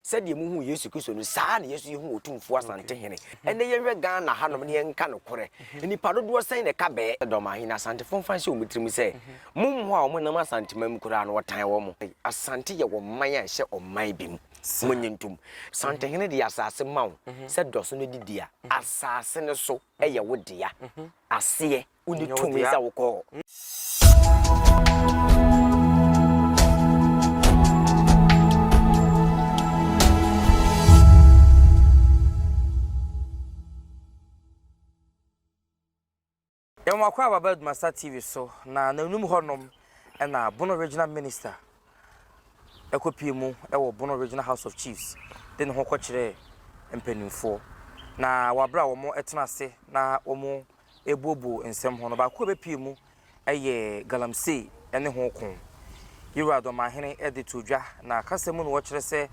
Sɛdeɛ mohuu Yesu Kristo no, saa ara na yɛn nso yɛhu Otumfoɔ Asantehene. Ɛnnɛ yɛnhwɛ Ghana hanom na yɛnka nokorɛ. Nnipa dodoɔ sɛn na ɛka bɛɛ? Dɔmahene, Asantefoɔ mfa nhyɛ wɔn tirim sɛ, mo mmoa a wɔnam Asanteman mu koraa no, wɔtan wɔn. Asante yɛ ɔman a ɛhyɛ ɔman bi mu. Monnye ntom. Santehene de asase ma wo sɛ dɔ so na didi a, asase no so yɛ wo dea. Aseɛ. Wonni tumi sɛ wokɔ hɔ. Yɛn wakɔ aba Adumasa TV so na n'anum hɔnom na Bono Regional Minister kɔpuee mu wɔ Bono Regional House of Chiefs de ne ho kɔkyerɛɛ mpanimfoɔ. Na wɔ berɛ a wɔtena ase na wɔrebuobuo nsɛm ho no, baako a ɛbɛpue mu yɛ galamsey ne ho ko. Yewura Dɔmahene de too dwa na kasa mu no wɔkyerɛ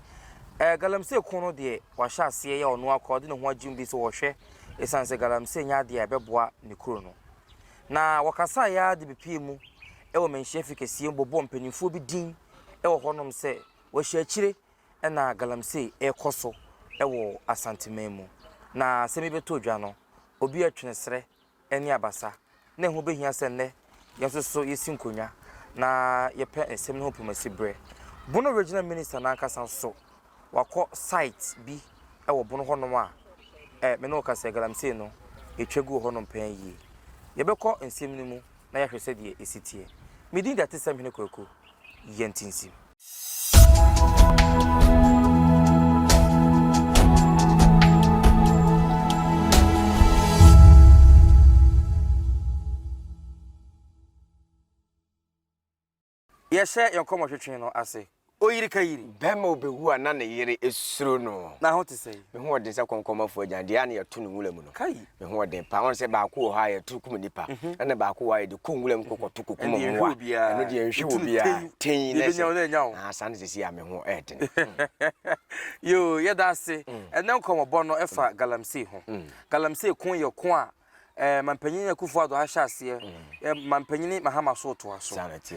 sɛ galamsey ko no deɛ wahyɛ aseɛ yɛ ɔno ara koraa ɔde ne ho agye mu bi sɛ wɔhwɛ ɛsiane sɛ galamsey nyɛ adeɛ a ɛbɛboa ne kuro no. Na wɔkasaeɛ ara de bɛpuee mu wɔ manhyia fi kɛseɛ mu bɔbɔɔ mpanimfoɔ bi din wɔ hɔnom sɛ wɔahyɛ akyire na galamsey rekɔ so wɔ Asanteman mu. Na asɛm yi bɛtɔ dwa no, obi retwene serɛ ne abasa, na ɛho bɛhia sɛ nnɛ yɛn nso so yɛsi nkonnwa na yɛpɛ nsɛm no ho pomasi berɛ. Bono Regional Minister no ankasa nso, wakɔ site bi wɔ Bono hɔnom a, eh, me ne wo kasa yi, galamsey no, ɛtwa gu wɔ hɔnom pɛn yie. Yɛbɛkɔ nsɛm no mu na yɛahwɛ sɛdeɛ ɛsi teɛ. Me din de Atesɛm Hene Kwaku Yɛntinsim. Yɛhyɛ yɛn nkɔmmɔtwetwe no ase. Oyiri ka yiri. Bɛrima obewu a na ne yere suro no. Na ho te sɛn? Me ho ɔden sɛ kɔnkɔnmafo agyan, deɛ a na yɛto no nwura mu no. Kai! Me ho ɔden paa. Wɔn sɛ baako wɔ hɔ a yɛto kum nipa, ɛna baako wɔ hɔ a yɛde kɔ nwura mu kɔkɔto kɔkum mmoa. Ɛno deɛ nhwɛ obiara. Tei na ɛsɛ. Ah, saa na sisi a me ho ɛden. Yoo, yɛda ase. Ɛnɛ nkɔmmɔbɔ no ɛfa galamsey ho. Galamsey ko yɛ ko a Eh, Mampanyin Akufo Addo ahyɛ aseɛ, eh, Mampanyin Mahama so retoa so.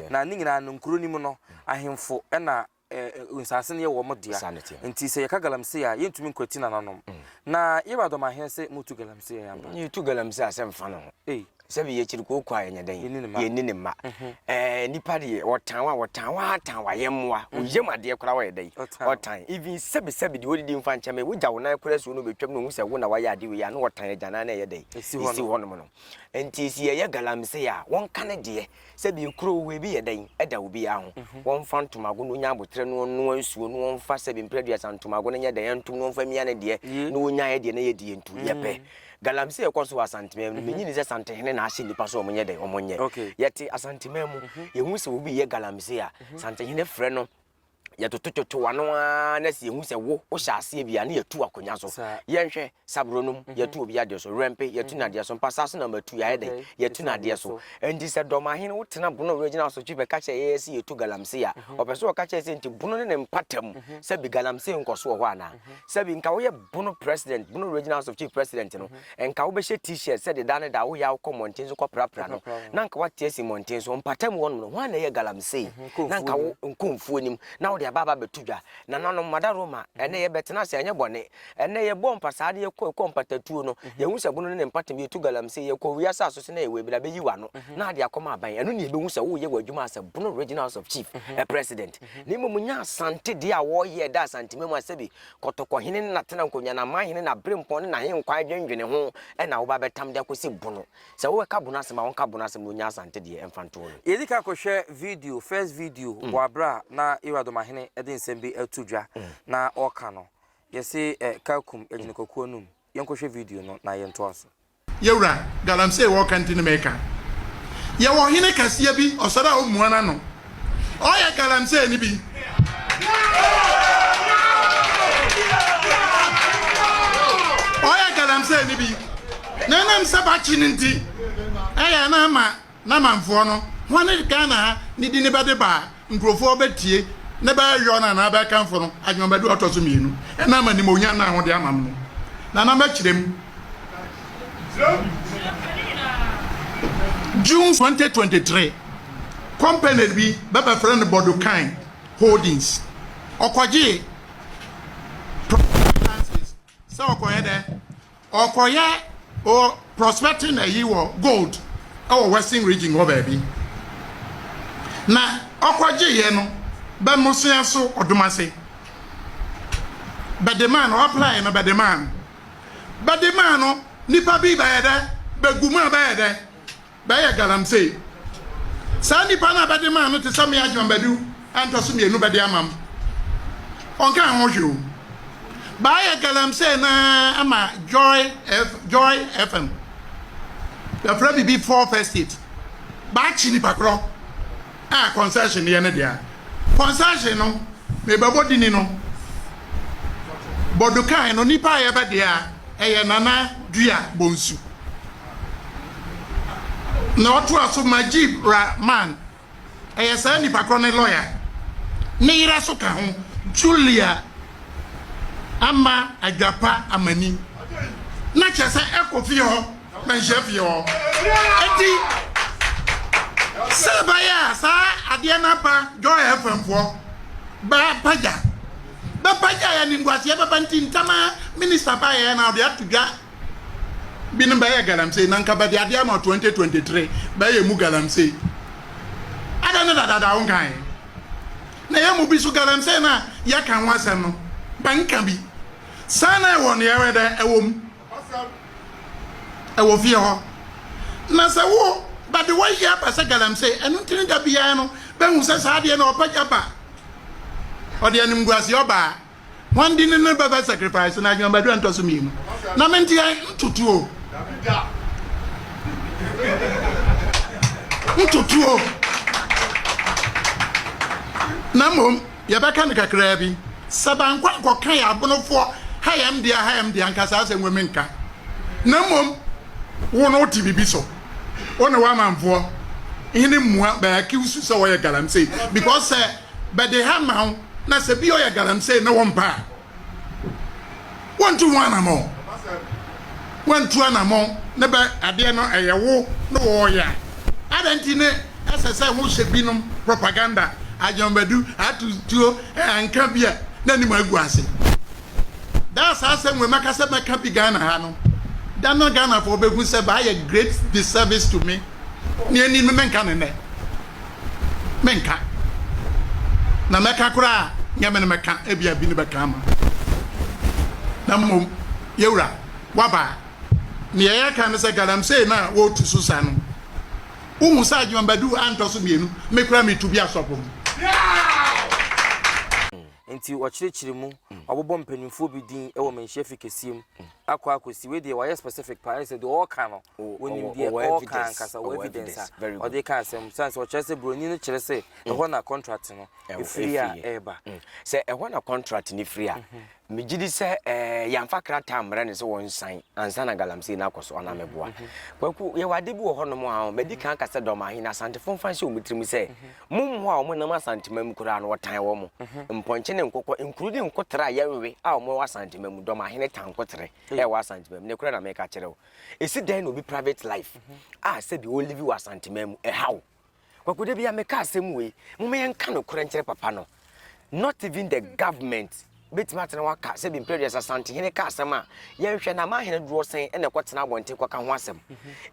Na ne nyinaa no, nkuro no mu no, ahemfo na eh, nsaase no yɛ wɔn dea. Nti sɛ yɛka galamsey a, yɛntumi nkwati nananom. Na Yɛwura Dɔmahene se motu galamsey a, ɛyɛ ampa? Yɛtu galamsey a, sɛ mfa ne ho. Ei. Sɛbi yɛkyiri kooko a, yɛnyɛ dɛn? Yɛnni ne mma. Yɛnni ne mma. Eh, nipa deɛ, wɔtan wo a, wɔtan wo ara tan wo ayɛmmoa. Wo yam adeɛ koraa wɔyɛ dɛn? Ɔtan. Even sɛbi sɛbi deɛ ɔdidi mfa nkyɛ me, wogya wo nan koraa asuo no bɛtwam na ɔhu sɛ wo na wayɛ ade wei a, na ɔtan agyanan na ɛyɛ dɛn? Ɛsi Ɛsi hɔnom no. Nti sɛ yɛyɛ galamsey a, wɔnka ne deɛ. Sɛbi ekuro wɔ hɔ ebi yɛ dɛn? Ɛda obiara ho. Wɔmfa ntomago na ɔnya aboterɛ na ɔnoa nsuo na ɔmfa sɛbi mprɛ aduasa ntomago no nyɛ dɛn? Ɛntom na ɔmfa mia ne deɛ na ɔnya yɛ deɛ na yɛdie nto. Yɛpɛ. Galamsey a ɛkɔ so wɔ Asanteman mu no, mennye nni sɛ Santehene na ahyɛ nnipa sɛ wɔnyɛ dɛn? Wɔnyɛ. Yɛte Asanteman mu, yɛhu sɛ obi reyɛ galamsey a, Santehene frɛ no, yɛtotototo w'ano ara na sɛ yɛhu sɛ wo, wohyɛ aseɛ bi a, na yɛtu akonnwa so. Yɛnhwɛ, Sabronom, yɛtu obi adeɛ so. Werɛmpe, yɛtu no adeɛ so. Mpasaa so na matu, yɛayɛ dɛn? Yɛtu no adeɛ so. Enti sɛ Dɔmahene, wotena Bono Regional Asotwe bɛka kyerɛ yɛn sɛ yɛtu galamsey a, ɔpɛ sɛ ɔka kyerɛ sɛ nti Bono ne ne mpata mu, sɛbi galamsey nkɔ so wɔ hɔ anaa? Sɛbi nka woyɛ Bono president, Bono Regional House of Chief president no, nka wobɛhyɛ t-shirt sɛdeɛ daa ne daa woyɛ a wokɔ mmɔnten so kɔprapra no, na nka woate asi mmɔnten so. Mpata mu hɔnom no, hwan na ɛyɛ galamsey? Na nka wo nkomfuo nim, na wode aba aba abɛto dwa. Nananom, Mada Roma, ɛnnɛ yɛbɛtena ase, ɛnyɛ bɔne. Ɛnnɛ yɛbɔ mpasaa de yɛkɔ ɛkɔ mpatatuo no, yɛhu sɛ Bono ne ne mpatam yɛtu galamsey, yɛkɔ wiase aso so na yɛwɔ ebi na bɛyi w'ano, na ade akɔma aban. Ɛno na yɛbɛhu sɛ woyɛ w'adwuma as a Bono Regional House of Chief president. Na mmom nyɛ Asante deɛ a wɔyɛ ɛda Asantema mu a sɛbi Kɔtɔkɔhene ne n'atenankonnwa, n'amanhene, n'aberempɔn ne n'ahenkwan dwendwene ho na woba bɛtam de akɔsi Bono. Sɛ wobɛka Bono asɛm a, wonka Bono asɛm na ɔnya Asante deɛ ɛmfa nto hɔ no. Yɛdi kan kɔhwɛ video, first video, wɔ aberɛ a na Yewura Domahene de nsɛm bi reto dwa na ɔreka no. Yɛse eh, Kakum gyina kwakuo anum. Yɛnkɔhwɛ video no na yɛntoa so. Yɛwura, galamsey wɔka nti ne meka. Yɛwɔ ɔhene kɛseɛ bi, ɔsɔre a ɔmmua n'ano. Ɔyɛ galamsey no bi. Ɔyɛ galamsey no bi. Na ɛnam sɛ bakye no nti, ɛyɛ na ama N'amanfoɔ no, hwane Ghana ha ne dini bɛde ba a nkurofoɔ bɛtie ne bɛyɔ no anaa bɛkamfo no Adwumabadu a ɔtɔ so mienu ɛnam animounya ne ahode amam no Nana mɛkyerɛ mu June 2023 Company bi bɛbɛfrɛ no Bodokan Holdings ɔkɔgyee. sɛ ɔkɔyɛ dɛ ɔkɔyɛ o prospecting ayi wɔ gold ɛwɔ Western Region hɔ baabi. Na ɔkɔgyeeɛ no bɛ mmosea so ɔdom ase. Bɛde maa no, ɔapply no bɛde maa no. Bɛde maa no, nipa bi bɛyɛ dɛ bɛgu mu a bɛyɛ dɛ bɛyɛ galamsey. Saa nipa no a bɛde maa no te sɛ me Agyeman Badu a ntɔ so mmienu bɛde ama m. Ɔnka ho hwee o. Baayɛ galamsey na ama Joy F Joy FM. Yɛfrɛ biribi Fourth Estate. Baakye nipa korɔ a concession yɛ ne dea. Concession no, mebɛbɔ dini no. Bɔdukan no, nipa a yɛbɛdea ɛyɛ Nana Dua Bonsu. Na ɔtoa so Majib Rahman. Ɛyɛ saa nipa korɔ ne lawyer. Ne yere so ka ho, Julia Ama Adwapa Amani. Na kyerɛ sɛ ɛkɔ fie hɔ, manhyia fie hɔ. Enti sɛ ɛbɛyɛ a saa adeɛ no aba Joy FM foɔ bɛpagya bɛpagya yɛ animguaseɛ bɛba nti ntam a minister baeɛ na ɔde ato dwa binom bɛyɛ galamsey na nka bɛde adeɛ ama 2023 bɛyɛ mu galamsey adɛn ne dadada wo nkae na yɛ mu bi so galamsey na yɛka ho asɛm no bɛnka bi saa na ɛwɔ ne ɛwɛ dɛ ɛwɔ mu ɛwɔ fie hɔ na sɛ wo bɛde wɔyi aba sɛ galamsey ɛno nti ne da biara no bɛhu sɛ saa adeɛ na ɔpagya ba ɔde animguaseɛ ɔbaa Hwan de ne no bɛbɛ sacrifice na adwuma bɛdura ntɔ so mmienu na mente yɛn ntotuo ntotuo na mmom yɛbɛka no kakraa bi sɛ bankɔ ankɔka yɛ abonofoɔ ha yɛm deɛ ha yɛm deɛ anka saa asɛm wɔ menka na mmom wo no wote biribi so wo ne w'amanfoɔ hene mmua bɛakiw su sɛ wɔyɛ galamsey because sɛ bɛde ha ma wo na sɛ bi ɔyɛ galamsey ne wo mpa a, wontu ho anamɔn. Wantu anamɔn ne bɛ adeɛ no ɛyɛ wo ne wɔɔyɛ a, adɛn nti ne ɛsɛ sɛ ho hyɛ binom propaganda, agyɔnbadu, ato tuo, anka bi a na anim agu ase. Daa saa asɛm wei mɛka sɛ mɛka bi Ghana ha no, da no Ghanafoɔ bɛhu sɛ bɛayɛ great disservice to me. Nea ɛni no menka no nnɛ. Menka. Na mɛka koraa a, nyɛ me na mɛka, ebia bi ne bɛka ama. Na mmom, yɛwura, waba a, nea yɛka ne sɛ galamsey no a wɔretu so sa no, wohu sɛ Agyeman Badu antɔ so mmienu, me koraa metu bi asɔpo mu. Nti wɔkyerɛkyerɛ mu, wɔabobɔ mpanimfoɔ bi din wɔ manhyia fi kɛseɛ mu akɔ akɔsi. Wei deɛ wɔayɛ specific paa, ɛyɛ sɛ deɛ ɔreka no, wɔnim deɛ ɔreka ankasa, wɔ evidence a ɔde ka asɛm. Sane sɛ ɔkyerɛ sɛ buroni no kyerɛ sɛ ɛhɔ na contract no ɛfiri a ɛreba. Sɛ ɛhɔ na contract no firi a, megye di sɛ yɛamfa krataa ammrɛ no sɛ wɔnsan ansa na galamsey no akɔ so anaa meboa. Kwaku, yɛwɔ ade bi wɔ hɔnom a madi kan aka sɛ Dɔmahene, Asantefo mfa nhyɛ wɔn tirim sɛ Mo mmoa a wɔnam Asanteman mu koraa no, wɔtan wɔn. Mpɔnkye ne nkokɔ, nkuru ne nkotere a yɛnwe a wɔwɔ Asanteman mu, Dɔmahene tan nkotere a ɛwɔ Asanteman mu. Nokorɛ na meka kyerɛ wo. Ɛsi dɛn na obi private life a sɛbi ɔlivi wɔ Asanteman mu ɛha wo? Kwaku, da biara meka asɛm wei, momma yɛnka nokorɛ nkyerɛ papa no. Not even the government bɛtumi atena hɔ aka sɛ bi mprɛ aduasa Asantehene ka asɛm a yɛnhwɛ na ama ahene dodoɔ sɛn ɛna ɛkɔtena abɔnten kɔka ho asɛm.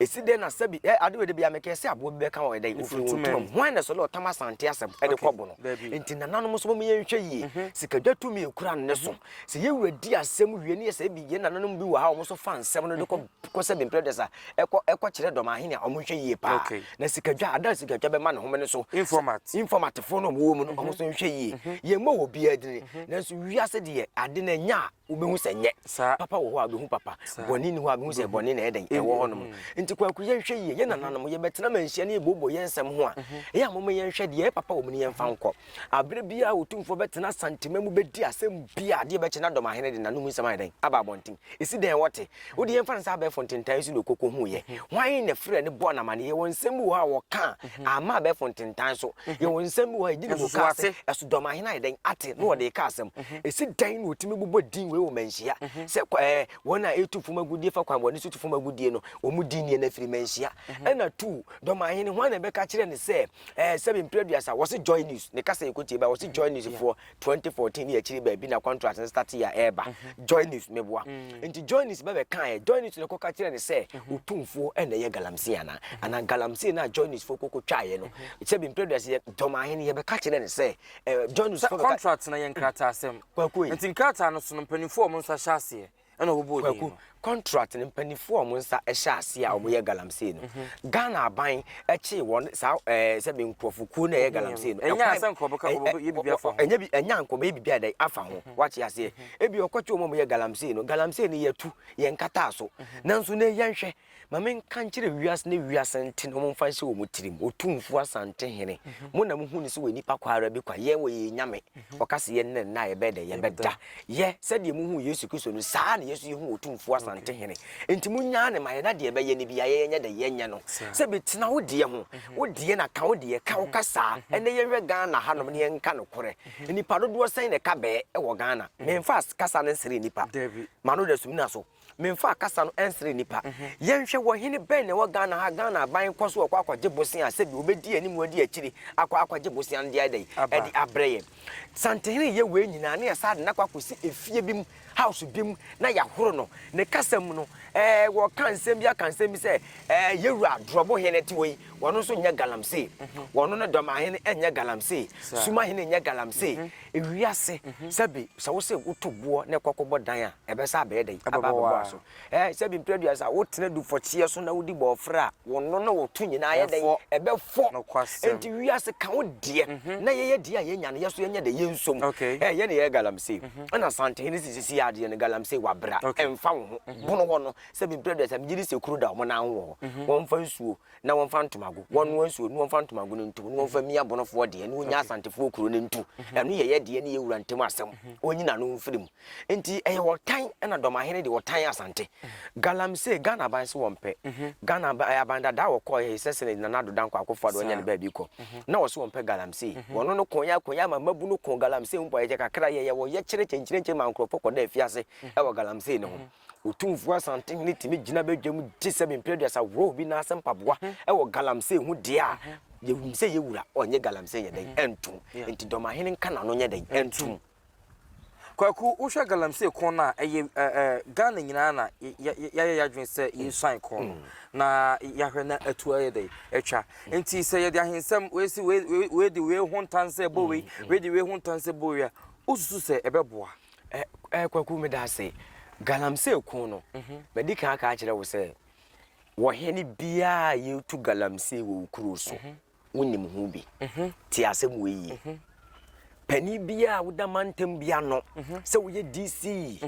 Ɛsi dɛn na sɛbi ɛ ade wei de bia mekɛɛ sɛ aboa bi bɛka wɔ ɛdɛn ofiri wɔn ntoma mu hwan na ɛsɔre ɔtam Asante asɛm ɛde kɔbo no. Nti nananom nso mom yɛnhwɛ yie. Sikadwa tumi ekura no ne so. Sɛ yɛwura di asɛm wie ne yɛ sɛ ebi yɛn nananom bi wɔ ha wɔn nso fa nsɛm no de kɔ kɔ sɛ bi mprɛ aduasa ɛkɔ ɛkɔ kyerɛ dɔm ahene a wɔn nhwɛ yie paa. Na sikadwa ada sikadwa bɛma ne home no so. Informat. Informatfoɔ no a wɔwɔ mu no wɔn nso nhwɛ yie. Yɛn mmɔ wɔ biara dini. Nanso wiase deɛ ade no ɛnyɛ a wobɛhu sɛ nyɛ. Papa wɔ hɔ a wobɛhu papa. Bɔne ni hɔ a wobɛhu sɛ bɔne na ɛyɛ dɛn ɛwɔ hɔ nom. Nti Kwaku yɛnhwɛ yie. Yɛn nananom yɛbɛtena manhyia ne yɛbobɔ yɛn nsɛm ho a ɛyɛ a momma yɛnhwɛ deɛ ɛyɛ papa wɔ mu no yɛmfa nkɔ. Aberɛ biara Otumfoɔ bɛtena Asantema mu bɛdi asɛm biara adeɛ bɛkye na Dɔmahene de n'anom nsɛm ayɛ dɛn aba abɔnten. Ɛsi dɛn wɔte? Wo deɛ yɛmfa no sɛ abɛɛfo ntentan so na ɔkɔ kɔhuiɛ. Hwan na frɛɛ no bɔɔ no amaneɛ? Yɛwɔ nsɛm bi wɔ hɔ a wɔka a amma abɛɛfo ntentan so. Yɛwɔ nsɛm bi wɔ hɔ a ɛdi ne mu kaa sɛ ɛso Dɔmahene ayɛ dɛn ate na wɔde reka asɛm. Ɛsi. Ɛsi dɛn na ɔtumi bobɔ din wei wɔ Manhyia sɛ ɛɛ wɔn a ɛtu fam agudie fa kwan bɔne so tu fam agudie no wɔn din nie na firi Manhyia. Ɛna tu Dɔmahene hwan na ɛbɛka kyerɛ no sɛ ɛɛ sɛbi mprɛ aduasa wɔse Joy News ne kasa yɛkɔtie ba wɔse Joy News foɔ 2014 ne akyiri baabi na contract no start yɛ a ɛreba Joy News meboa nti Joy News bɛbɛkaeɛ Joy News no kɔka kyerɛ no sɛ Otumfoɔ na ɛyɛ galamsey anaa anaa galamsey no a Joy News foɔ kɔkɔ twaeɛ no sɛbi mprɛ aduasa yɛ Dɔmahene yɛbɛka kyerɛ no sɛ eh, Joy News Sɛ contract no yɛ nkrataasɛm. Kwaku ei. Nti nkrataa no so no mpanimfoɔ a wɔn nsa hyɛ aseɛ ɛna wɔbobɔɔ din Kwaku, no. contract no mpanimfoɔ a wɔn nsa hyɛ aseɛ a wɔyɛ galamsey no, Ghana aban kyee wɔn saa ɛɛ sɛbi nkurɔfokuo no a ɛyɛ galamsey no. Ɛnyɛ Ɛkwan sɛ nka wɔbɛka wɔbɛyɛ biribi afa ho. Ɛnyɛ bi ɛnyɛ anka wɔbɛyɛ biribi ayɛ dɛn afa ho. Wate aseɛ? Ebi wɔkɔkye wɔn a wɔyɛ galamsey no, galamsey no yɛtu, yɛnkataa so. Nanso nnɛ yɛnhwɛ. Ma menka nkyerɛ wiase na wiase nte na wɔmfa nhyɛ wɔn tirim, Otumfoɔ Asantehene, mo na mohu no sɛ ɔyɛ nipa kwa ara bi kwa, yɛn ɔyɛ yɛn Nyame. Ɔka sɛ yɛn ne nna a yɛbɛyɛ dɛn? Yɛbɛda. Yɛ, sɛdeɛ mohuu Yesu Kristo no, saa ara na yɛn nso yɛhu Otumfoɔ Asantehene. Enti monnyaa no ma yɛn na deɛ ɛbɛyɛ no biara yɛnyɛ dɛn? Yɛnyɛ no. Sɛbi, tena wo deɛ ho. Wo deɛ na ka wo deɛ, ka wo kasaa. Ɛnnɛ yɛnhwɛ Ghana hanom na yɛnka nokorɛ. Nnipa dodoɔ sɛn na ɛka bɛɛ wɔ Ghana? Memfa kasa no nsere nnipa. M'ano da sumina so. Memfaa kasa no ɛnsere nnipa. Yɛnhwɛ wɔ hene bɛn na ɛwɔ Ghana ha Ghana aban kɔ so ɔkɔ akɔgye bosea a sɛbi ɔbɛdi anim adi akyire akɔ akɔgye bosea no de ayɛ dɛn ɛde abrɛ yɛn. Santehene yɛ wei nyinaa na yɛsan de no akɔ akɔsi efie bi mu house bi mu na yɛahoro no. Ne kasa mu no ɛɛ wɔka nsɛm bi aka nsɛm bi sɛ ɛɛ yɛwura Drɔbo hene te hɔ yi wɔno nso nyɛ galamsey wɔno ne Dɔmahene nyɛ galamsey Sumahene nyɛ galamsey Ewiase, sɛbe sɛ wose woto boɔ na ɛkɔ kɔbɔ dan a, ɛbɛsa abɛyɛ dɛn? Aba abɛbɔ aso. Ɛɛ, sɛbe mprɛ aduasa, wotena dufɔkyeɛ so na wodi bɔɔfrɛ a, wo no ne wo to nyinaa yɛ dɛn? Ɛbɛfɔ. Enti wiase, ka wo deɛ na yɛyɛ deɛ a yɛnya no, yɛso yɛnyɛ dɛn? Yɛnsom. Ɛɛ, yɛn na yɛyɛ galamsey. Ɛna Asantehene si sisi adeɛ no, galamsey, wabra. Ɛmfa wo ho. Bono hɔ no, sɛbe mprɛ aduasa, megye di sɛ kuro da wɔn nan ho wɔ hɔ. Wɔmfa nsuo na wɔmfa ntomago, wɔnnoa nsuo na wɔmfa ntomago no ntom, na wɔmfa mmia Bonofoɔ deɛ, na wɔnya Asantefoɔ kuro no ntu. Ɛno yɛ yɛ deɛ ne yɛ wura ntam asɛm. Ɔnyi n'ano mfiri mu. Nti ɛyɛ ɔtan na Dɔmahene deɛ ɔtan Asante. Galamsey, Ghana aban se wɔmpɛ. Ghana aban, aban dadaa wɔkɔɔ His Excellency Nana Addo Dankwa Akufo Addo ɔnya ne baabi kɔ. Na wɔse wɔmpɛ galamsey. Wɔno no ko yɛ ako yɛ ama mmabunu ko galamsey ho mpo a yɛkyɛ kakra yɛyɛ wɔyɛ kyerɛ kyenkyerenkye ma nkurɔfoɔ kɔda afiase wɔ galamsey no ho. Otumfoɔ Asantehene tumi gyina badwam gye sɛ mprɛ aduasa worɔ obi nan ase mpaboa wɔ galamsey ho deɛ a, yɛnim sɛ yɛ wura ɔnyɛ galamsey nyɛ dɛn ɛntom. Nti Dɔmahene nka n'ano nyɛ dɛn ɛntom. Kwaku, wohwɛ galamsey ko no a, ɛyɛ Ghana nyinaa na yɛayɛ yɛadwene sɛ yɛresuan ko no na yɛahwɛ na atu ayɛ dɛn atwa. Nti sɛ yɛde ahensɛm wei si wei de wei ho ntansɛ bɔ wei, wei de wei ho ntansɛ bɔ wei a, wosusu sɛ ɛbɛboa? Eh, eh, Kwaku, meda ase. Galamsey ko no, madi kan aka akyerɛ wo sɛ, wɔhene biara a yɛretu galamsey wɔ wo kuro so, wonim ho bi. Te asɛm wei yie. Panin biara a woda mantam bi ano, sɛ woyɛ DC,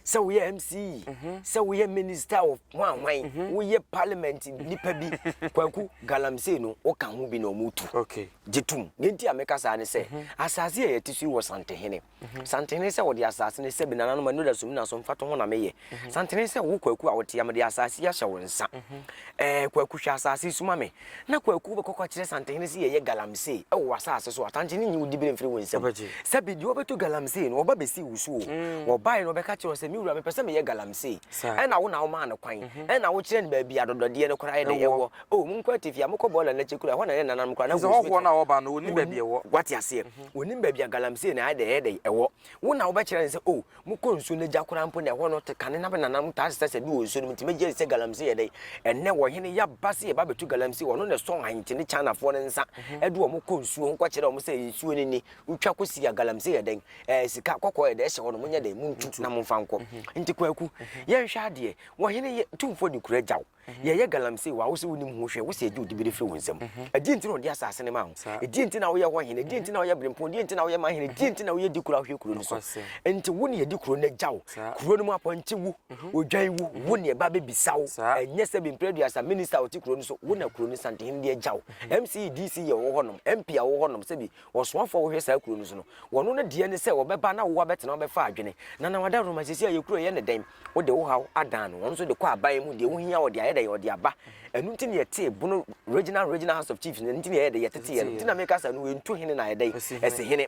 sɛ woyɛ MC, sɛ woyɛ minister of hwan hwan, woyɛ parliament nipa bi, Kwaku, galamsey no, woka ho bi na wɔretu. Okay. Gye tom. Deɛ nti a meka saa ne sɛ, asase a yɛte so yi wɔ Santehene. Santene sɛ wɔde asase no sɛbi nananom ani da sum na so mfatoho na meyɛ. Santene sɛ wo Kwaku a wote a mede asase yi ahyɛ wo nsa. Ɛɛ Kwaku hwɛ asase yi so ma me. Na Kwaku wobɛkɔ kɔkyerɛ Santehene sɛ yɛyɛ galamsey wɔ w'asase so a, Santehene nyi wo dibere mfiri wo nsam. Sɛbi deɛ ɔbɛtu galamsey no ɔba bɛsi wo so o. Wɔbaeɛ no ɔbɛka kyerɛ wo sɛ me wura mepɛ sɛ meyɛ galamsey. Ɛna wo na womaa no kwan. Ɛna wokyerɛ no baabi a adɔdɔdeɛ no koraa yɛ dɛ ɛwɔ. Oh monkɔ atifi a mokɔ bɔɔla no akyi koraa ɛhɔ na yɛn nananom koraa na Sɛ hɔhoɔ no a wɔba no wɔnnim baabi ɛwɔ. Wate aseɛ? Wɔnnim baabi a galamsey no ayɛ dɛ ɛyɛ dɛ ɛwɔ. Wo na wobɛkyerɛ no sɛ oh mokɔ nsuo no agya koraa mpo na ɛhɔ no te kane na me nananom taa sesa sɛ bi wɔ nsuo no mu nti mɛgye adi sɛ galamsey yɛ dɛn. Ɛnnɛ ɔhene yɛaba sɛ yɛba abɛtu galamsey ɔno na ɛsɔ ahente ne Chinafoɔ no nsa de wɔn kɔ nsuo ho kɔkyerɛ wɔn sɛ nsuo no ni wotwa kɔsi a galamsey yɛ dɛn ɛɛ sika kɔkɔɔ yɛ dɛn ɛhyɛ hɔ no monyɛ dɛn montu na momfa nkɔ. Nti Kwaku yɛnhwɛ adeɛ ɔhene yɛ tumfoɔ de kuro agya wo. Yɛyɛ galamsey wɔ a wose wonim ho hwɛ, wose yɛgye wo dibere firi wo nsam. Ɛdeɛn nti na wɔde asase no maa wo? Ɛdeɛn nti na woyɛ hɔ hene? Ɛdeɛn nti na woyɛ berempɔn? Ɛdeɛn nti na woyɛ manhene? Ɛdeɛn nti na woyɛ di kuro a wohwɛ kuro no so? Nti wo ne yɛde kuro no agya wo. Kuro no mu apɔnkye wu, odwan wu, wo ne ɛba bɛbisa wo. Ɛnyɛ sɛ bi mprɛ aduasa minister a ɔte kuro no so, wo na kuro no santehene de agya wo. MCE, DC yɛ wɔ hɔnom, MP a wɔ hɔnom, sɛbi ɔsoafoɔ a wohwɛ saa kuro no so. so no, wɔno no deɛ ne sɛ wɔbɛba na wo abɛtena wobɛfa adwene. Nana Wadaroma, seesei a yɛ kuro yɛ ne dɛn? Wode wo haw adan no, wɔn nso de kɔ aban mu, deɛ wohia wɔde ayɛ dɛn? Wɔde aba. Ɛno nti na yɛtee Bono Regional Regional House of Chiefs no, ɛno nti na yɛyɛ dɛn? Yɛteteeɛ no. Nti na meka sɛ no ɛntu hene na ayɛ dɛn? Ɛsi hene.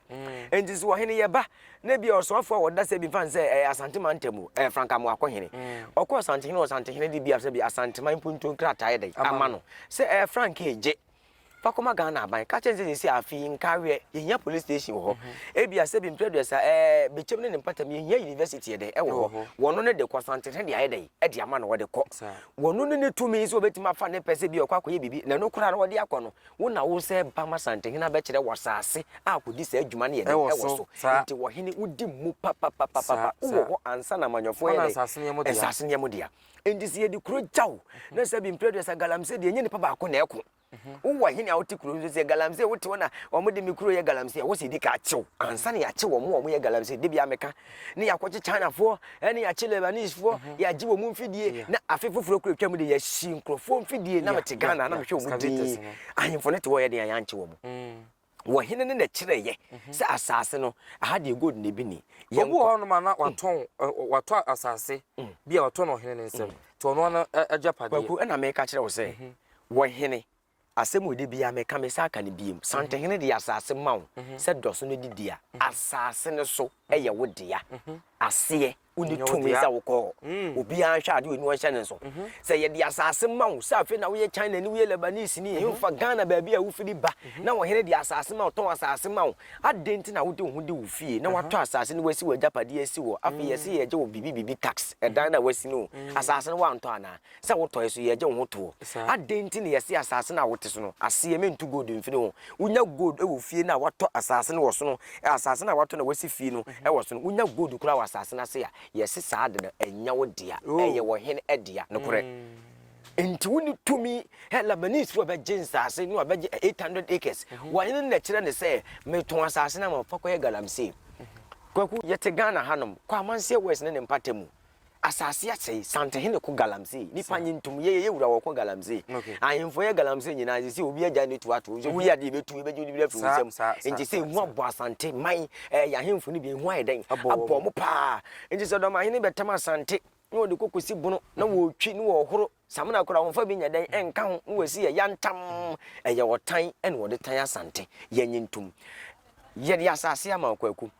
Nti sɛ ɔhene yɛba na ebia ɔsoafoɔ a wɔda sɛ bi mfa no sɛ ɛyɛ Asante mantam o, ɛyɛ Frank Amoako hene. Ɔkɔ Asantehene Ɔsantehene de bi a sɛ bi Asanteman mpuntuo nkrataa ayɛ dɛn? Ama no. Sɛ ɛyɛ Frank gye. Fa kɔma Ghana aban. Ka kyerɛ no sɛ seesei afe yi nkaweɛ, yɛhia police station wɔ hɔ. Ebia sɛbi mprɛ aduasa ɛɛ Bekyem ne ne mpatam yɛhia university yɛ dɛn ɛwɔ hɔ. Wɔno no de kɔ Asantehene de ayɛ dɛn ɛde ama no wɔde kɔ. Wɔno no ne tumi sɛ ɔbɛtumi afa ne pɛ sɛ bi ɔkɔ akɔyɛ biribi na ɛno koraa no wɔde akɔ no wo na wo sɛ ba ma Asantehene abɛkyerɛ wɔ asase a kɔdi saa adwuma no yɛ dɛn ɛwɔ so. Nti wɔhene wodi mu papapapapa wowɔ hɔ ansa na amanyɔfoɔ yɛ dɛn nsase no yɛ mo dea. Enti sɛ yɛde kuro gya wo na sɛ bi mprɛ aduasa galamsey deɛ ɛnyɛ nipa baako na ɛko. Wowɔ hene a wote kuro nso sɛ galamsey wote hɔ na wɔn de me kuro yɛ galamsey a wɔsɛ yɛdi ka akyew ansa na yɛakye wɔn a wɔyɛ galamsey de bia meka ne yɛakɔkye Chinafoɔ ɛne yɛakye Lebanesefoɔ yɛagye wɔn mfidie na afe foforɔ kuro atwa mu de yɛahyi nkurɔfoɔ mfidie na mete Ghana na mehwɛ wɔn din ahemfo no te hɔ yɛ den a yɛankye wɔn. Wɔ hene no na ɛkyerɛeɛ sɛ asase no, aha deɛ gold na ebi ni. Obi wɔ hɔnom a na watɔn watɔ asase bi a watɔ no ɔhene no nsam, nti ɔno ara agyapadeɛ. Kwaku, ɛna meka kyerɛ wo sɛ, wɔ hene, asɛm wɔ de biara meka me san ka no biem, Santehene de asase ma wo sɛ dɔ so no de di a, asase no so yɛ wo dea, aseɛ Wonni tumi sɛ wokɔ hɔ. Mm. Obiara nhwɛ ade oniwa nhyɛ ne nso. Mhm. Sɛ yɛde asase ma wo sɛ afei na woyɛ China ni, woyɛ Lebanese ni, mhm. mfa Ghana baabi a wofiri ba mhm. na ɔhene de asase ma wo, tɔn asase ma wo. Adɛn nti na wode wo ho di wo fie na watɔ asase na wasi w'agyapadeɛ asi hɔ? Afei yɛse mm. yɛgye wo biribi biribi tax, ɛdan na wasi no. Mm. Asase no woantɔ anaa? Sɛ wotɔe so yɛgye wo ho toɔ. Adɛn nti na yɛse asase no a wote so no, aseɛ mentu gold mfiri ho? Wonya gold wɔ fie no a woatɔ asase no wɔ so no, asase no a woatɔ na woasi fie no wɔ so no, wonya gold koraa wɔ asase no ase a, yɛse saa ade no, ɛnyɛ wo dea, ɛyɛ ɔhene dea. Nokorɛ. Enti wonni tumi, hɛ, Labanesefoɔ bɛgye nsase no a bɛgye 800 acres. Ɔhene no na ɛkyerɛ no sɛ, metɔn asase no ama wo, fa kɔyɛ galamsey. Kwaku, yɛte Ghana hanom, kɔ Amanseɛ West ne ne mpata mu. Asase asɛe, Santehene ko galamsey, nipa nye ntom, yɛyɛ yɛ wura wɔko galamsey, ahemfo yɛ galamsey nyinaa, sɛ obi agya ne tu ato, sɛ woyɛ adeɛ yɛbɛtu, yɛbɛgye wo biribi afiri wo nsam, nti sɛ ehu abɔ Asante man, ɛɛ yɛ ahemfo no bi, ehu ayɛ dɛn, abɔ wɔn paa, nti sɛ Dɔmahene bɛtam Asante, na wɔde kɔ kɔsi Bono, na wɔretwi, na wɔrehoro, samina koraa wɔmfa bi nyɛ dɛn, ɛnka ho, na wɔasi yɛ yantam, ɛyɛ ɔtan ɛna wɔde tan Asante, yɛnye ntom, yɛde asase ama Kwaku.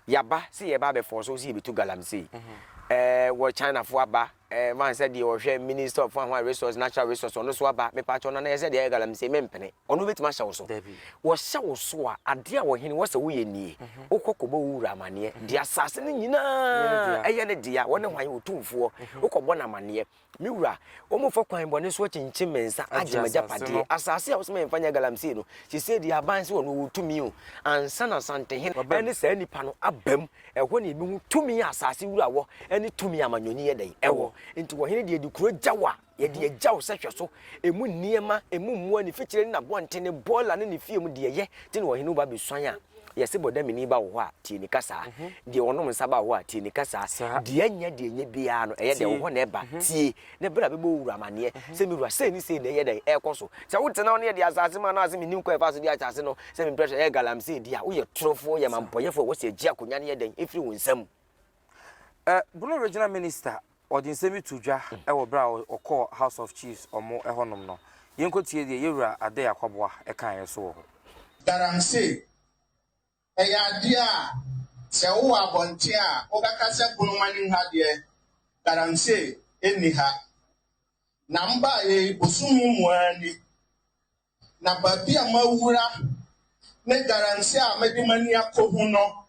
Yaba sɛ yɛba abɛfɔɔ so sɛ yɛbɛtu galamsey. Ɛɛ wɔ Chinafoɔ aba, ɛɛ man sɛ deɛ ɔhwɛ Minister of Hwan Resource, Natural Resource, ɔno so aba. Mepaakyɛw nana yɛ sɛ deɛ ɛyɛ galamsey, mempene. Ɔno bɛtumi ahyɛ wo so. Wɔhyɛ wo so a, adeɛ a ɔhene wɔ sɛ woyɛ nie. Wokɔ kɔbɔ wo wura amaneɛ. Deɛ asase no nyinaa ɛyɛ ne dea, wɔne hwan? Otumfoɔ. Wokɔbɔ no amaneɛ. Me wura, wɔmfa kwan bɔne so akyinkyim me nsa agye m'agyapadeɛ, asase a wose memfa nyɛ galamsey no, seesei deɛ aban sɛ ɔno ɔwɔ tumi o, ansa na Asantehene ne saa nnipa no aba mu, ɛhɔ na yɛbɛhu tumi a asase wura wɔ ne tumi a amanyɔni yɛ dɛn? Ɛwɔ. Nti ɔhene deɛ yɛde kuro gya wo a, yɛde agya wo sɛ hwɛ so, ɛmu nneɛma, ɛmu mmoa, ne fikyire ne n'abɔnten, ne bɔɔla ne ne fie mu deɛ ɛyɛ, nti na ɔhene wo ba bɛsuan a, Yɛse bɔdamini ba wo hɔ a, tie ne kasaa. Deɛ ɔnom nsa ba wo hɔ a, tie ne kasaa. Deɛ ɛnyɛ deɛ ɛnyɛ biara no, ɛyɛ dɛn? Wo hɔ na ɛba. Tie, na berɛ a bɛbɔ wo wura amaneɛ sɛ, Me wura, sei ne sei na ɛyɛ dɛn? Ɛrekɔ so. Sɛ wotena hɔ na yɛde asase ma no a, sɛ mennim kwan a ɛfa so de asase no, sɛ mempɛ sɛ ɛyɛ galamsey deɛ a, woyɛ torofoɔ, woyɛ mampɔyɛfoɔ a ɛwɔ sɛ yɛgye akonnwa no yɛ dɛn? Ɛfiri wo nsam. Bono Regional Minister ɔde nsɛm bi too dwa wɔ berɛ a ɔkɔɔ House of Chiefs wɔn hɔnom no. Yɛnkɔtie deɛ Yɛwura Adei Akwaboah kaeɛ nso wɔ hɔ. Galamsey, ɛyɛ adeɛ a sɛ wowɔ abɔnten a wobɛka sɛ Bonomanim ha deɛ galamsey nni ha. Na mbaeɛ yi bosome mu ara ni, na baabi a mawura ne galamsey a mede m'ani akɔhu no,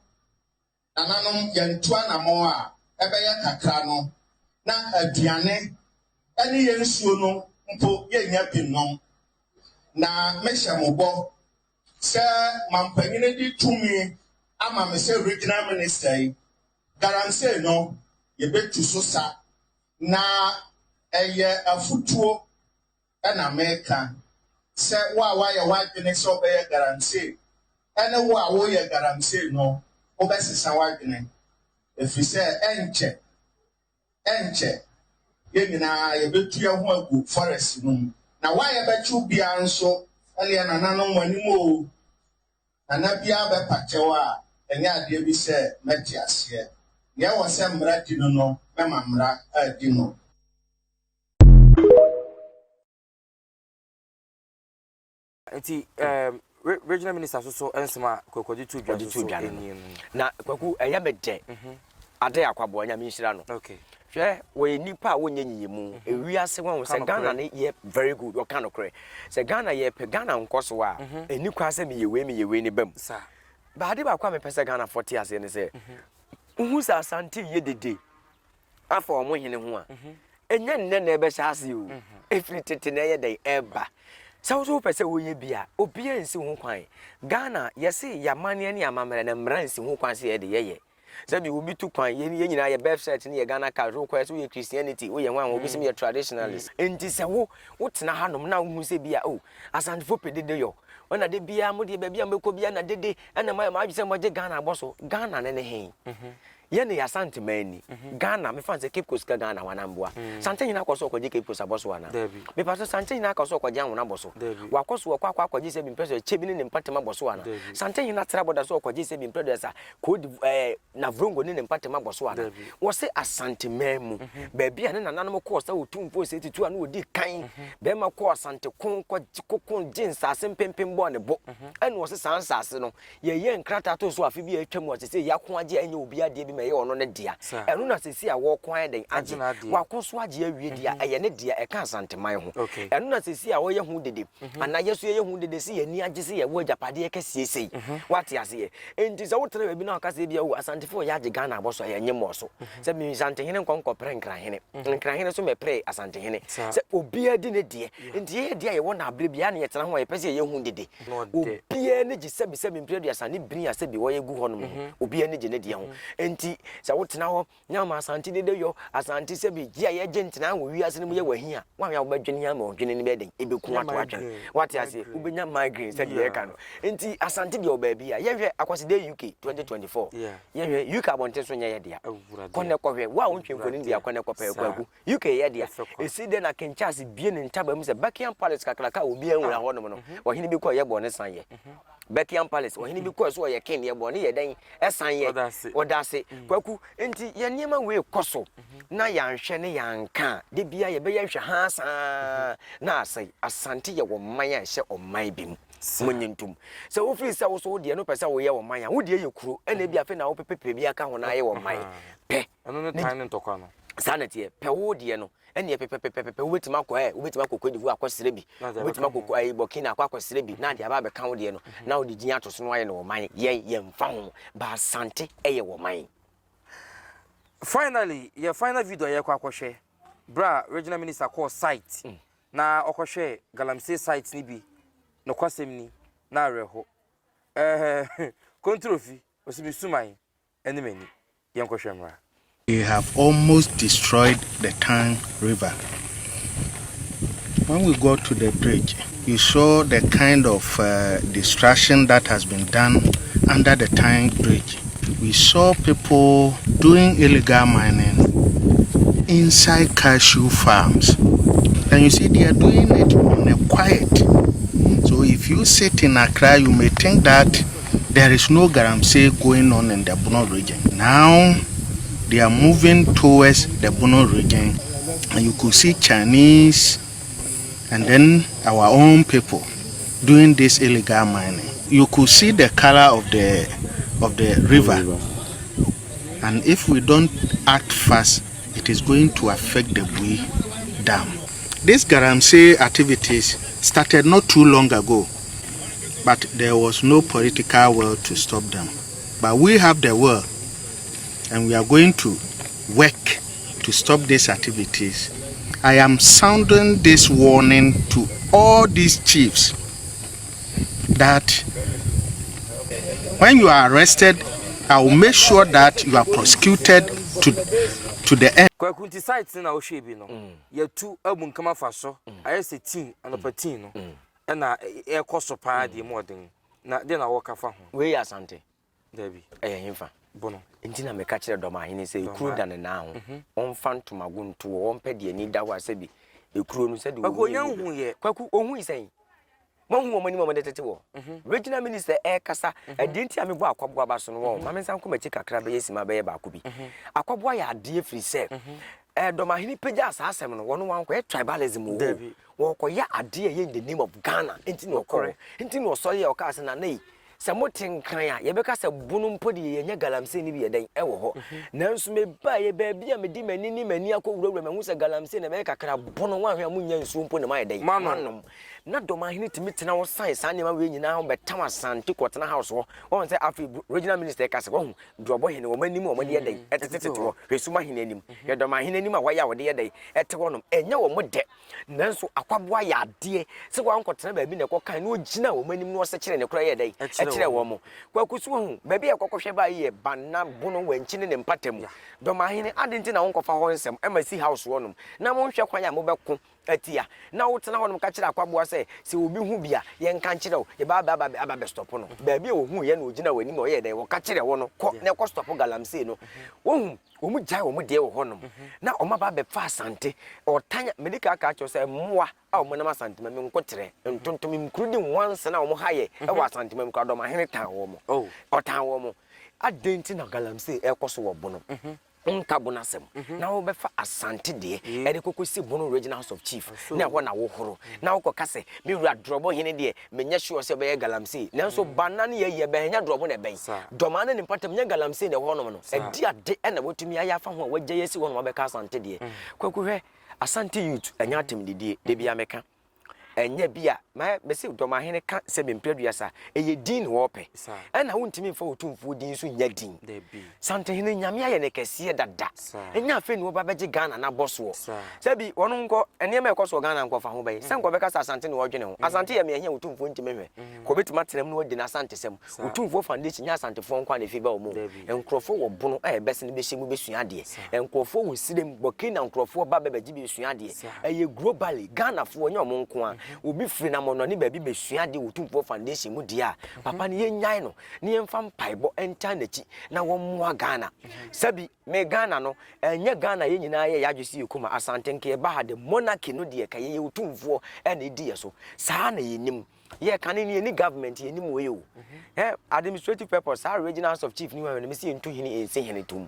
Nananom, yɛntu anammɔn a ɛbɛyɛ kakra no, na aduane ne yɛn nsuo no mpo yɛnnya bi nnom. Na mehyɛ mo bɔ sɛ mampanyini de tumi ama me sɛ Regional Minister yi, galamsey no, yɛbɛtu so sa. Na ɛyɛ afutuo na meka sɛ wo a woayɛ w'adwene sɛ wobɛyɛ galamsey ne wo a woreyɛ galamsey no, wobɛsesa w'adwene, ɛfiri sɛ ɛnkyɛ, ɛnkyɛ, yɛn nyinaa yɛbɛtu yɛn ho agu forest no mu. Na wo a yɛbɛkye wo biara nso, ɛnneɛ nananom mo anim oo. Nana biara bɛpa kyɛw a, ɛnyɛ adeɛ bi sɛ mɛte aseɛ. Nea ɛwɔ sɛ mmara di no no, mɛma mmara adi no. Nti um, regional minister so so nsɛm a Kwaku ɔde to dwa so so ɛnie no. Na Kwaku ɛyɛ me dɛ. Mhm. Ade akwaboa Nyame nhyira no. Okay. Hwɛ wɔyɛ nipa a wɔnyɛ nyiyimu. Mhm. Ewiase wɔn sɛ Ghana ne yɛ very good ɔka nokorɛ. Sɛ Ghana yɛ pɛ Ghana nkɔ so a mhm. ɛni kwan sɛ meyɛ wei meyɛ wei ne bam. Baade baako a mepɛ sɛ Ghanafoɔ te aseɛ ne sɛ mhm. wohu sɛ Asante yɛ dede afa wɔn hene ho a, ɛnyɛ nnɛ na ɛbɛhyɛ ase o, ɛfiri tete na ɛyɛ dɛn ɛba. Sɛ wo nso wopɛ sɛ woyɛ bi a, obiara nsi ho kwan. Ghana, yɛse yɛn amanneɛ ne amammerɛ no, mmara nsi ho kwan sɛ yɛde yɛyɛ. Sɛbi obi tu kwan, yɛn yɛn nyinaa yɛ birth cert ne yɛ Ghana card, wokɔ yɛ sɛ woyɛ Christianity, woyɛ hwan, obi sɛ meyɛ traditionalist. Enti sɛ wo wotena hanom na wohu sɛ bi a, oh, Asantefoɔ pɛ dede yɔ, ɛna da biara mo deɛ baabi a mobɛkɔ biara na dede, ɛna moayɛ mo adwene sɛ moagye Ghana abɔ so. Ghana ne ne he? Yɛ ne yɛ Asante man ni. Ghana me fa no sɛ Cape Coast ka Ghana ho anaa mboa? Sante hene akɔ so ɔkɔgye Cape Coast abɔ so anaa? Me pa so Sante hene akɔ so ɔkɔgye Anwona abɔ so? Wakɔ so ɔkɔ akɔ akɔgye sɛ bi mpɛ so ɛkyɛ bi ne ne mpatem abɔ so anaa? Sante hene atra bɔda so ɔkɔgye sɛ bi mpɛ do ɛsa Cote d'Ivoire ɛɛ Navrongo ne ne mpatem abɔ so anaa? Wɔse Asante man mu baabi a ne nananom kɔɔ sɛ Otumfoɔ Osei Tutu a na ɔdi kan bɛrima kɔɔ Asante ko kɔ koko gye nsaase mpempem bɔɔ ne bo ɛna ɔse saa nsaase no Yɛyɛɛ nkrataa too so afe bi a atwam a seesei yɛako agye a ɛnyɛ obi adeɛ bi ma ɛyɛ ɔno ne dea. Ɛno na seesei a wɔreko ayɛ dɛn agye. Wako so agye awie deɛ a, ɛyɛ ne dea, ɛka Asanteman ho. Ɛno na seesei a wɔyɛ ho dede, anaa yɛn nso yɛyɛ ho dede sɛ yɛn ani agye sɛ yɛwɔ agyapadeɛ kɛseɛ sei. Woate aseɛ? Enti sɛ wotena baabi na woka sɛ ebia oh, Asantefoɔ reyɛ agye Ghana abɔ so a, yɛnnye mmɔɔ so. Sɛ Asantehene nkɔ nkɔpere Nkrahene, Nkrahene nso mmɛpere Asantehene. Sɛ obiara di ne deɛ. Enti yɛyɛ deɛ a yɛwɔ no aberɛ biara na yɛtena ho a yɛpɛ sɛ yɛyɛ ho dede. Obiara ani gye sɛbisɛbi mfe aduasa ne bini a sɛbi wɔyɛ gu hɔnom ho. Obiara ani gye ne deɛ ho. Enti sɛ wotena hɔ na ama Asante dede yɔ, Asante sɛbi gye a yɛgye ntena wɔ wiase no mu yɛ w'ahi a, woanhwɛ a wobɛdwene ama ɔdwene no bɛyɛ dɛn? Ɛbɛku ato atwene. Woate aseɛ? Wobɛnya migraine sɛdeɛ yɛka no. Enti Asante deɛ wɔ baabi a, yɛnhwɛ Akwasidae UK 2024. Yɛnhwɛ UK abɔnten so nyɛ yɛ dea. Kɔ na kɔhwɛ. Wo a wontwe mfonin bia kɔ na kɔpɛ Kwaku. UK yɛ dea. Esi dɛn na King Charles bue ne ntaban mu sɛ Buckingham Palace kakraka a obiara nwura hɔ nom no, ɔhene bi kɔe yɛbɔɔ ne san yɛ. Buckingham Palace, ɔhene bi kɔe so ɔyɛ king, yɛbɔɔ ne yɛ dɛn? Ɛsan yɛ. Ɔda ase. Kwaku, nti yɛn nneɛma wei kɔ so na yɛanhwɛ ne yɛanka a, da biara yɛbɛyɛ nhwɛhaa saa na asɛe. Asante yɛ ɔman a ɛhyɛ ɔman bi mu. Monnye ntom. Sɛ wofiri sɛ wo so wo deɛ no pɛ sɛ woyɛ ɔman a, wo deɛ yɛ kuro, ɛna ebi afei na wopepepɛ bi aka ho na ayɛ ɔman. Pɛ. Ɛno ne tan ne ntɔkwa no. Saa na ɛteɛ. Pɛ wo deɛ no, ɛnneɛ pɛpɛpɛpɛpɛ wobɛtumi akɔ ɛ, wobɛtumi akɔ Cote d'Ivoire akɔsrɛ bi, wobɛtumi akɔ ayi Burkina akɔ akɔsrɛ bi, na adeɛ aba abɛka wo deɛ no, na wode din ato so na woayɛ no ɔman. Yɛn, yɛmfa ho. But Asante yɛ ɔman. Finally, yɛ final video a yɛrekɔ akɔhwɛ, berɛ a Regional Minister kɔɔ site na ɔkɔhwɛɛ Galamsey site no bi, nokwasɛm ni, na awerɛho. Ɛɛ, Kontrofi, ɔsi me suman ne m'ani. Yɛnkɔhwɛ mmra. They have almost destroyed the Tang River. When we got to the bridge, you saw the kind of uh, destruction that has been done under the Tang Bridge. We saw people doing illegal mining inside cashew farms. And you see, they are doing it on a quiet. So if you sit in Accra, you may think that there is no Galamsey going on in the Bono region. Now they are moving towards the Bono region, and you could see Chinese and then our own people doing this illegal mining. You could see the color of the of the river, and if we don't act fast, it is going to affect the Bui Dam. These Galamsey activities started not too long ago, but there was no political will to stop them. But we have the will, and we are going to work to stop these activities. I am sounding this warning to all these chiefs that when you are arrested, I will make sure that you are prosecuted to, to the end. Kwaku nti site no na wohwɛɛ bi no yɛatu abunkam afa so ayɛ sɛ tea anɔpa tea no ɛna ɛkɔ so paa deɛ mu ɔden na deɛ na wɔka fa ho. Wei yɛ Asante? Dabi. Ɛyɛ hefa? Bono. Nti na meka kyerɛ Dɔmahene sɛ ekuro da ne nan ho, ɔmfa ntomago nto hɔ, ɔmpɛ deɛ ani da hɔ a sɛbi ekuro no sɛdeɛ Kwaku onya nhuiɛ. Kwaku ohui sɛn? Moahu wɔn anim a wɔde tete wɔ. Regional minister ɛrekasa. Ɛdeɛ nti a mebɔ Akwaboa aba so no wɔn. Ma me nsan nkɔ m'akyi kakra bɛyɛ sima bɛyɛ baako bi. Akwaboa yɛ adeɛ firi sɛ ɛɛ Dɔmahene pagyaa saa asɛm no wɔn wankɔyɛ tribalism wɔ hɔ o. Wɔkɔyɛ adeɛ a ɛyɛ in the name of Ghana nti na ɔkɔɔ hɔ. Nti na ɔsɔre a ɔkaa sɛ Nana yi Sɛ mote Nkran a, yɛbɛka sɛ Bono mpo deɛ yɛnya galamsey no bi yɛ dɛn wɔ hɔ. Nanso mebaeɛ, baabi a mede m'ani ne m'ani akɔwurawura mahu sɛ galamsey no ɛbɛyɛ kakra, Bono woanhwɛ a monnya nsuo mpo na moayɛ dɛn? Moanom. Na Dɔmahene tumi tena hɔ san saa nneɛma wei nyinaa ho bɛtam Asante kɔtena house hɔ. Woahu sɛ afei Regional Minister ɛka sɛ, wahu Dorɔbɔ hene, wɔn anim a wɔde yɛ dɛn? Ɛtetetete hɔ. Hwɛ Sumahene anim, hwɛ Dɔmahene anim a wɔayɛ a wɔde yɛ dɛn? Ɛte hɔnom. Ɛnyɛ wɔn dɛ. Nanso akwaboa yɛ adeɛ sɛ wankɔtena baabi na ɛkɔkae na ɔgyina wɔn anim na ɔsɛkyerɛ ne korɛ yɛ dɛn ɛkyerɛ wɔn. Kwaku so wahu baabi a ɛkɔkɔhwɛ baa yi yɛ Banna Bono Wankyi ne ne mpata mu. Dɔmahene adɛn nti na wonkɔfa hɔ nsɛm ɛma si house hɔ nom na monhwɛ kwan a mobɛko atia na wotena hɔ nom ka kyerɛ akwaboa sɛ sɛ obi hu bi a yɛnka nkyerɛ wo yɛba aba aba aba bɛstɔpo no. Baabi a ɔhuiɛ na ɔgyina w'anim a ɔyɛɛ dɛn wɔka kyerɛ wo no kɔ na ɛkɔ stɔpo galamsey no. Wohu Wɔn gyae wɔn deɛ wɔ hɔnom na wɔn aba abɛfa Asante. Ɔtan a, medi kan aka akyerɛ wo sɛ mmoa a wɔn nam Asantema mu, nkoterɛ, ntontom, nkurudi, nwansena a wɔn ha yɛ wɔ Asantema mu koraa, Dɔmahene tan wɔn. Ɔtan wɔn. Adɛn nti na galamsey ɛrekɔ so wɔ Bono? Wonka Bono asɛm na wobɛfa Asante deɛ ɛde kɔkɔsi Bono Regional House of Chief na ɛhɔ na wohoro na wokɔka sɛ me wura Drɔbo hene deɛ Menyɛ sure sɛ ɛbɛyɛ galamsey nanso banna ne yɛyi ɛbɛn ɛnyɛ drɔbo na ɛbɛn. Dɔmaa ne ne mpɔtam nyɛ galamsey na ɛwɔ hɔnom no. Ɛde ade na watumi ayɛ afa ho a wagyae asi hɔnom abɛka Asante deɛ. Kwaku hwɛ, Asante youth ɛnyɛ atemdidie, da biara meka. Ɛnyɛ bi a, mɛ mese Dɔmahene ka sɛ me mprɛ aduasa, ɛyɛ din na wɔpɛ. Ɛna wontumi mfa Otumfoɔ din nso nyɛ din. Santehene Nyame ayɛ no kɛseɛ dada. Ɛnyɛ afei na wɔba bɛgye Ghana no abɔ soɔ. Sɛbi wɔn nkɔ, nneɛma a ɛkɔ so wɔ Ghana nkɔ fa ho bɛn? Sɛ nka wɔbɛka sɛ Asante na wɔdwene ho. Asante yɛ me ahia Otumfoɔ ntumi nhwɛ. Ka wɔbɛtumi atena mu na wɔadi n'Asantesɛm. Otumfoɔ foundation nyɛ Asantefoɔ nko ara na ɛfiri ba wɔn o. Nkurɔfoɔ wɔ Bono a ɛbɛsene bɛhyɛ mu bɛsua adeɛ. Nkurɔfoɔ wɔ Sirem, Burkina nkurɔfoɔ ba bɛbɛgye bɛsua adeɛ. Ɛyɛ globally, Ghanafoɔ nyɛ wɔn nko ara. Obi firi Namɔnɔne baabi bɛsua adeɛ wɔ Otumfoɔ foundation mu deɛ a, papa no yɛnnyae no na yɛmfa mpaebɔ ntaa n'akyi na wɔmmoa Ghana. Sɛbi, me Ghana no, ɛnyɛ Ghana yɛn nyinaa yɛ yɛadwe sɛ yɛkum a, Asante nka yɛba ha de, monarchy no deɛ ka yɛyɛ otumfoɔ ɛna ɛdi yɛ so. Saa na yɛnim. Yɛ kane no yɛni government, yɛnim wei o. Eh, administrative purpose, saa regional house of chief ni wɔn no, mesi yɛntu hene ɛnsi hene tom.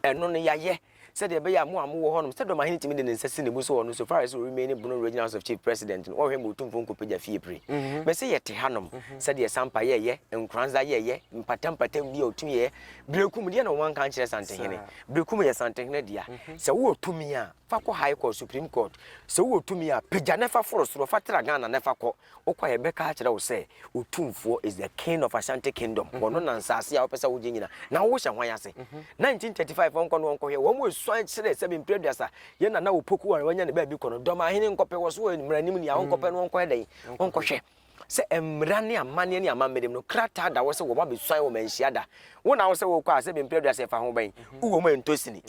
Ɛno no yɛayɛ sɛdeɛ ɛbɛyɛ a mo a mowɔ hɔnom, sɛ Dɔmahene tumi de ne nsa si ne bo so wɔ no so far as ɔremain Bono Regional House of Chief President no, wɔnhwɛ ma Otumfoɔ nkɔpagya fie pire. Mese yɛte hanom, sɛdeɛ Sampa yɛɛyɛ, Nkoranza yɛɛyɛ, mpata mpatam bi a ɔtumi yɛɛ, Berekum deɛ na wɔanka ankyerɛ Santehene. Berekum yɛ Santehene dea. Sɛ wowɔ tumi a, fa kɔ High Court, Supreme Court. Sɛ wowɔ tumi a, pagya na fa foro soro, fa tra Ghana na fa kɔ. Wokɔ a yɛbɛka akyerɛ wo sɛ Otumfoɔ is the king of Ashanti kingdom. Ɔno na nsaase a wopɛ sɛ wogye nyina. Na wohyɛ hwan ase? 1935 wɔnkɔ no wɔnkɔhwɛ. Wɔn esuan kyerɛ sɛ mprɛ aduasa yɛn nana Opoku a wanya ne baabi kɔ no. Dɔmahene nkɔpɛ wɔ so wɔ mmaranim ni a wɔnkɔpɛ no wɔnkɔyɛ dɛn? Wɔnkɔhwɛ. Sɛ mmara ne amanneɛ ne amammerɛ mu no, krataa da hɔ sɛ wɔn abɛsuan wɔ manhyia da. Wo na wo sɛ wokɔ a sɛ mprɛ aduasa ɛfa ho bɛn? Wowɔ mu a ɛntɔ sini.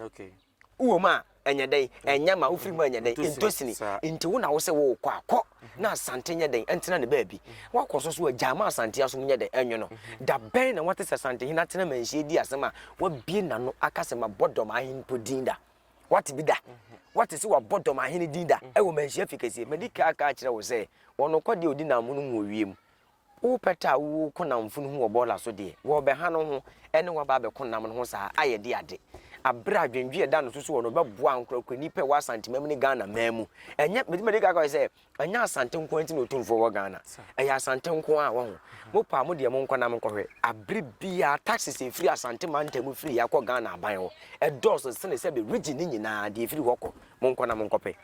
Wowɔ mu a, ɛnyɛ dɛn? Ɛnyɛ ma wofiri mu a ɛnyɛ dɛn? Ɛntɔ sini. Nti wo na wo sɛ worekɔ a, kɔ na Asante nyɛ dɛn? Ɛntena ne baabi. Woakɔ so so a, gyaa ma Asante asom nyɛ dɛn? Ɛnwe no. Da bɛn na woate sɛ Asantehene atena manhyia adi asɛm a wabue n'ano aka sɛ mabɔ Dɔmahene mpo din da? Woate bi da? Woate sɛ wabɔ Dɔmahene din da wɔ manhyia fi kɛseɛ? Madi kan aka akyerɛ wo sɛ, wɔn kɔ deɛ ɔdi n'amonom wɔ wiem. Wo pɛtɛ a woreko namfo no ho wɔ bɔɔla so deɛ, wɔrebɛha no ho ne wo aba abɛko nam no ho saa ayɛ de ade. Aberɛ a dwendwen a ɛda no so so wɔ no bɛboa ankorankore nnipa a ɛwɔ Asante man mu ne Ghana man mu. Ɛnyɛ, mede madi kan aka sɛ, ɛnyɛ Asante nko ara nti na Otumfoɔ wɔ Ghana. Ɛyɛ Asante nko ara, wahu. Mo pɛ a, mo deɛ monkɔ na monkɔhwɛ. Aberɛ biara, taxes a ɛfiri Asante mantam mu firi akɔ Ghana aban hɔ, ɛdɔɔso sene sɛbe region no nyinaa deɛ ɛfiri hɔ kɔ. Monkɔ na monkɔpɛ.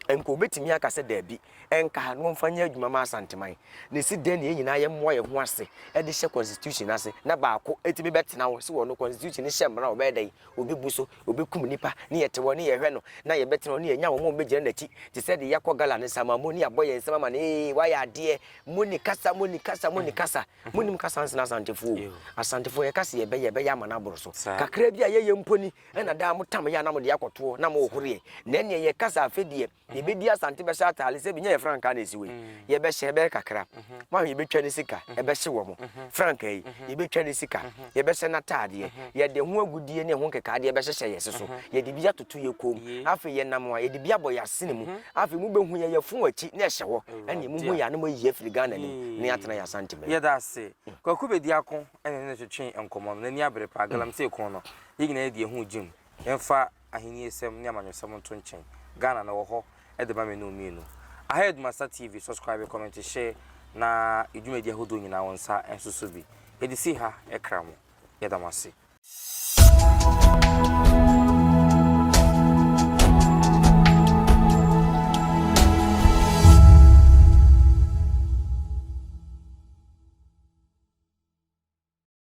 Nka obetumi aka sɛ dabi, ɛnka ha na wɔmfa nyɛ adwuma ma Asanteman. Na esi dɛn na yɛn nyinaa yɛmmoa yɛn ho ase de hyɛ constitution ase na baako tumi bɛtena hɔ sɛ ɔno constitution no hyɛ mmara a ɔbɛyɛ dɛn? Obebu so, obekum nnipa ne yɛte hɔ ne yɛhwɛ no na yɛbɛtena hɔ ne yɛanya wɔn a wɔbɛgyina n'akyi te sɛ deɛ yɛakɔ gala no Samamo ne yɛabɔ yɛn nsam ama no ee wayɛ adeɛ moni kasa moni kasa moni kasa monim kasa nsene Asantefoɔ o. Asantefoɔ yɛka sɛ yɛbɛyɛ yɛbɛyɛ ama no aboro so. Kakra bi a yɛyɛ mpo ni ɛna daa motam yɛ a na mode akɔtoɔ na mohoreɛ na ɛneɛ yɛka sɛ afei deɛ. Yɛbɛdi Asante bɛhyɛ ataale sɛ bi nyɛ yɛ frankaa na ɛsi wei. Yɛbɛhyɛ ɛbɛyɛ kakra. Moahwɛ yɛbɛtwa ne sika ɛbɛhye wɔn. Frankaa yi yɛbɛtwa ne sika yɛbɛhyɛ n'ataadeɛ. Yɛde ho agudie ne ho nkekaadeɛ bɛhyehyɛ yɛn se so. Yɛde bi atoto yɛn kɔn mu. Afei yɛnam a yɛde bi abɔ yɛn asene mu. Afei mobɛhu yɛn yɛfon akyi na ɛhyɛ hɔ. Ɛnneɛ mohu yɛn a na moayi afiri Ghana no mu na yɛatena yɛn Asante man mu. Yɛda ase. Kwaku Bediako na ɛne no twetwee nkɔmmɔ no. N'ani abere paa. Galamsey ko no, yɛn nyinaa yɛde yɛn ho gyim. Yɛmfa ahenniesɛm ne amanyɔsɛm nto nkyɛn. Ghana no wɔ hɔ de ma me ne wo mmienu. Aha yɛ Dumasa TV, subscribe, comment, share na yɛ dwumadi ahodoɔ nyinaa wo nsa nso so bi. Yɛde si ha kra mo. Yɛda mo ase.